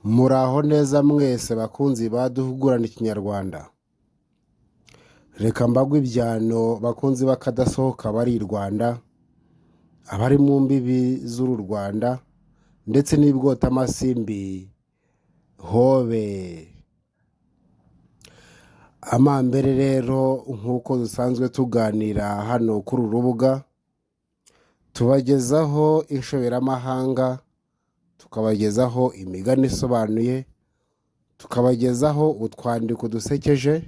Muraho neza mwese bakunzi ba Duhugurane Ikinyarwanda. Reka mbagwe ibyano bakunzi b'akadasohoka bari i Rwanda, abari mu mbibi z'uru Rwanda ndetse n'ibwotamasimbi hobe. Amambere rero nk'uko dusanzwe tuganira hano kuri uru rubuga, tubagezaho inshoberamahanga, tukabagezaho imigani isobanuye, tukabagezaho utwandiko dusekeje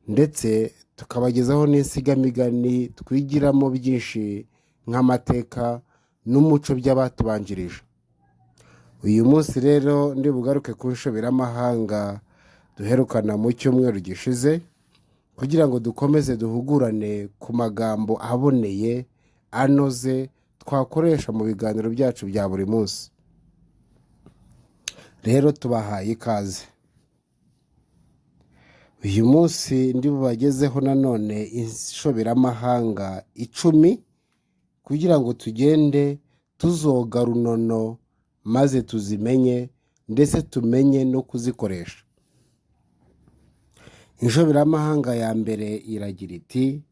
ndetse tukabagezaho n'insigamigani twigiramo byinshi nk'amateka n'umuco by'abatubanjirije. Uyu munsi rero ndi bugaruke ku nshoberamahanga duherukana mu cyumweru gishize kugira ngo dukomeze duhugurane ku magambo aboneye, anoze, twakoresha mu biganiro byacu bya buri munsi. Rero tubahaye ikaze. Uyu munsi ndi bubagezeho nanone inshoberamahanga 10 kugira ngo tugende tuzoga runono maze tuzimenye ndetse tumenye no kuzikoresha. Inshoberamahanga ya mbere iragira iti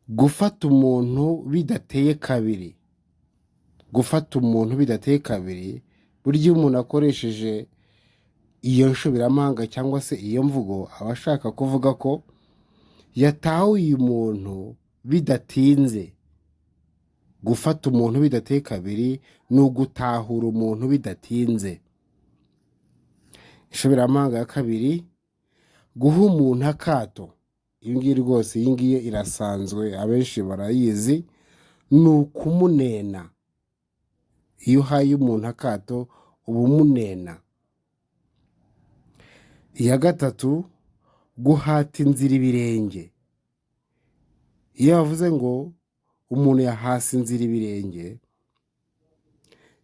gufata umuntu bidateye kabiri. Gufata umuntu bidateye kabiri, burya iyo umuntu akoresheje iyo nshoberamahanga cyangwa se iyo mvugo aba ashaka kuvuga ko yatahuye umuntu bidatinze. Gufata umuntu bidateye kabiri ni ugutahura umuntu bidatinze. Inshoberamahanga ya kabiri, guha umuntu akato. Iyi ngiyi rwose, iyi ngiyi irasanzwe abenshi barayizi, ni ukumunena. Iyo uhaye umuntu akato uba umunena. Iya gatatu, guhata inzira ibirenge. Iyo bavuze ngo umuntu yahase inzira ibirenge,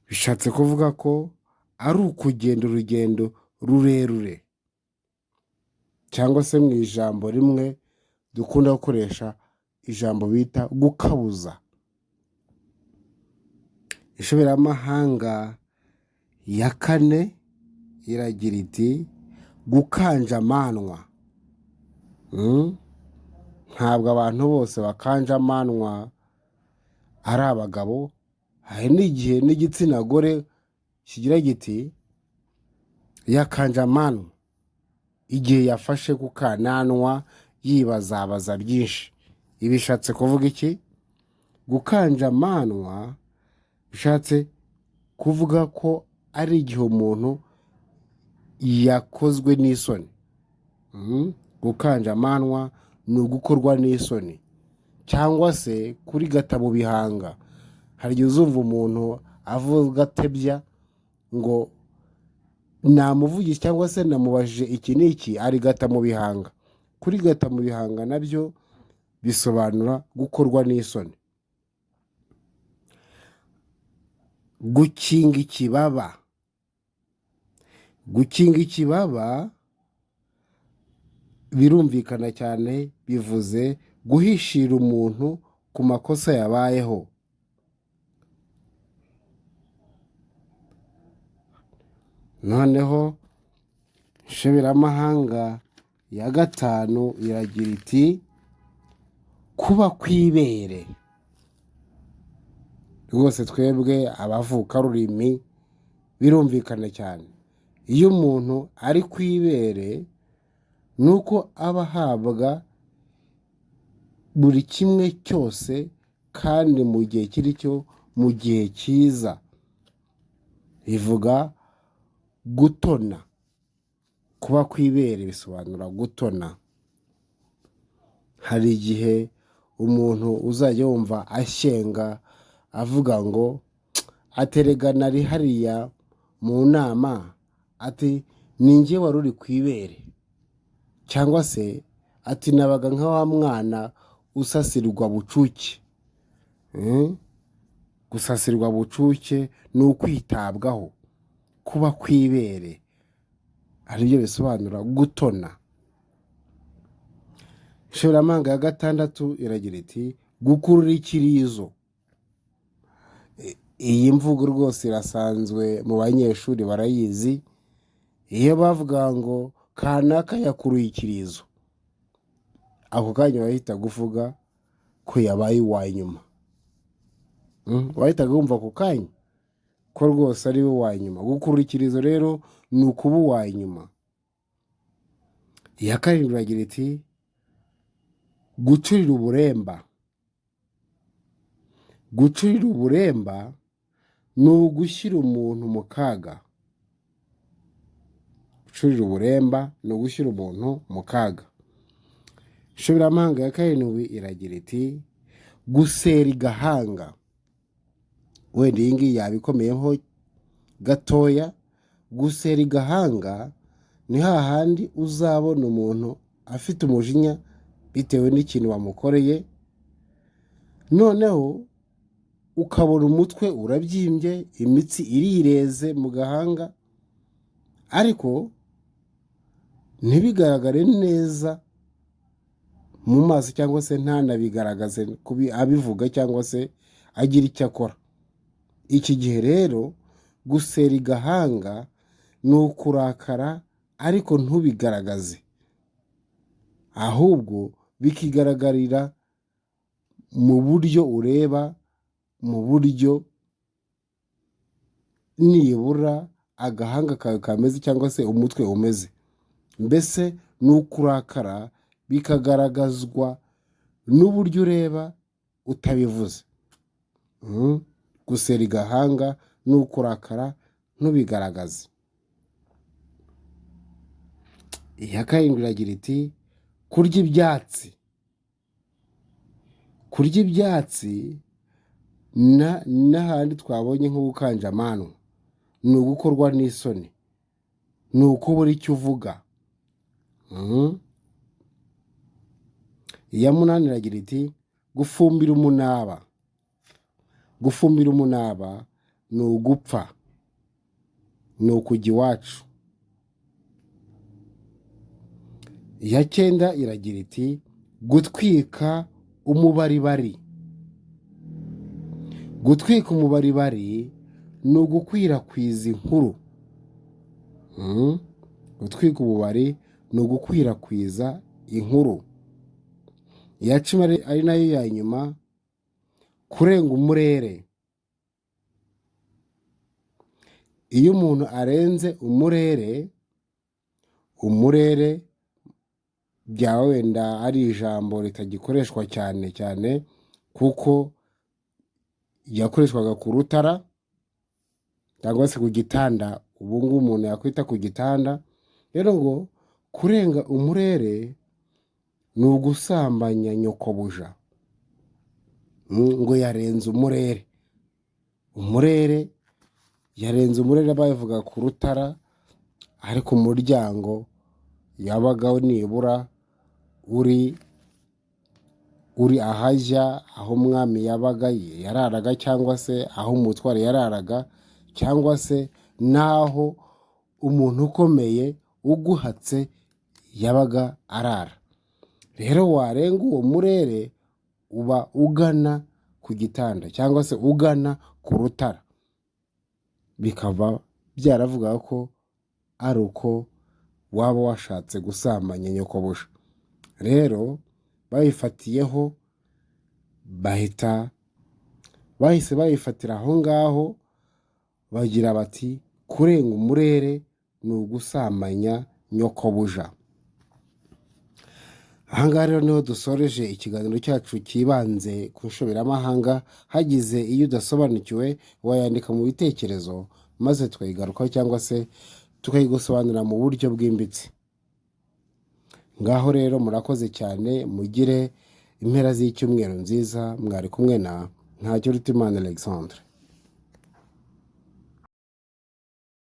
bishatse kuvuga ko ari ukugenda urugendo rurerure, cyangwa se mu ijambo rimwe dukunda gukoresha ijambo bita gukabuza. Inshoberamahanga ya kane iragira iti gukanja amanwa. Ntabwo abantu bose bakanja amanwa ari abagabo, hari n'igihe n'igitsina gore kigira giti yakanje amanwa, igihe yafashe ku kananwa yibazabaza byinshi. Ibi bishatse kuvuga iki? Gukanja amanwa bishatse kuvuga ko ari igihe umuntu yakozwe n'isoni. Gukanja amanwa ni ugukorwa n'isoni cyangwa se kurigata mu bihanga. Hari igihe uzumva umuntu avuga atebya ngo namuvugisha cyangwa se namubajije iki n'iki, arigata mu bihanga. Kurigata mu bihanga nabyo bisobanura gukorwa n'isoni. Gukinga ikibaba. Gukinga ikibaba birumvikana cyane, bivuze guhishira umuntu ku makosa yabayeho. Noneho inshoberamahanga ya gatanu iragira iti kuba kw'ibere. Rwose twebwe abavukarurimi birumvikana cyane. Iyo umuntu ari ku ibere ni uko aba ahabwa buri kimwe cyose kandi mu gihe kiri cyo, mu gihe cyiza. Bivuga gutona. Kuba ku ibere bisobanura gutona. Hari igihe umuntu uzajya wumva ashyenga avuga ngo aterega nari hariya mu nama, ati ni njye wari uri ku ibere, cyangwa se ati nabaga nka wa mwana usasirwa bucuke. Gusasirwa bucuke ni ukwitabwaho, kuba ku ibere aribyo bisobanura gutona. Inshoberamahanga ya gatandatu iragira iti gukurura ikirizo. Iyi mvugo rwose irasanzwe mu banyeshuri, barayizi. Iyo bavuga ngo kanaka yakuruye ikirizo, ako kanya wahita kuvuga ko yabaye uwa nyuma. Wahitaga wumva ako kanya ko rwose ari we wa nyuma. Gukurura ikirizo rero ni ukuba uwa nyuma. Iya karindwi iragira iti: gucurira uburemba. Gucurira uburemba ni ugushyira umuntu mu kaga. Gucurira uburemba ni ugushyira umuntu mu kaga. Inshoberamahanga ya karindwi iragira iti: gusera igahanga. Wenda iyi ngiyi yaba ikomeyeho gatoya. Gusera igahanga ni hahandi uzabona umuntu afite umujinya bitewe n'ikintu wamukoreye, noneho ukabona umutwe urabyimbye, imitsi irireze mu gahanga, ariko ntibigaragare neza mu maso, cyangwa se ntanabigaragaze abivuga cyangwa se agira icyo akora. Iki gihe rero gusera igahanga ni ukurakara ariko ntubigaragaze, ahubwo bikigaragarira mu buryo ureba, mu buryo nibura agahanga kawe kameze cyangwa se umutwe umeze. Mbese ni ukurakara bikagaragazwa n'uburyo ureba utabivuze. Gusera igahanga ni ukurakara ntubigaragaze. Iya karindwi iragira iti: kurya ibyatsi. Kurya ibyatsi n'ahandi twabonye nko gukanja amanwa, ni ugukorwa n'isoni, ni ukubura icyo uvuga. Iya munani iragira iti: gufumbira umunaba. Gufumbira umunaba ni ugupfa, ni ukujya iwacu. Iya cyenda iragira iti: gutwika umubaribari. Gutwika umubaribari ni ugukwirakwiza inkuru. Gutwika umubari ni ugukwirakwiza inkuru. Iya 10 ari nayo ya nyuma, kurenga umurere. Iyo umuntu arenze umurere, umurere byaba wenda ari ijambo ritagikoreshwa cyane cyane kuko yakoreshwaga ku rutara cyangwa se ku gitanda, ubu ngubu umuntu yakwita ku gitanda. Rero ngo kurenga umurere ni ugusambanya nyokobuja. Ngo yarenze umurere. Umurere yarenze umurere babivuga ku rutara, ariko umuryango yabaga nibura uri ahajya aho umwami yabaga yararaga, cyangwa se aho umutware yararaga, cyangwa se n'aho umuntu ukomeye uguhatse yabaga arara. Rero warenga uwo murere uba ugana ku gitanda cyangwa se ugana ku rutara, bikaba byaravuga ko ari uko waba washatse gusambanya nyokobuja. Rero babifatiyeho bahise bayifatira aho ngaho, bagira bati kurenga umurere ni ugusambanya nyokobuja. Aha ngaha rero niho dusoreje ikiganiro cyacu cyibanze ku nshoberamahanga. Hagize iyo udasobanukiwe wayandika mu bitekerezo maze tukayigarukaho cyangwa se tukayigusobanurira mu buryo bwimbitse. Ngaho rero murakoze cyane, mugire impera z'icyumweru nziza. Mwari kumwe na Ntakirutimana Alexandre.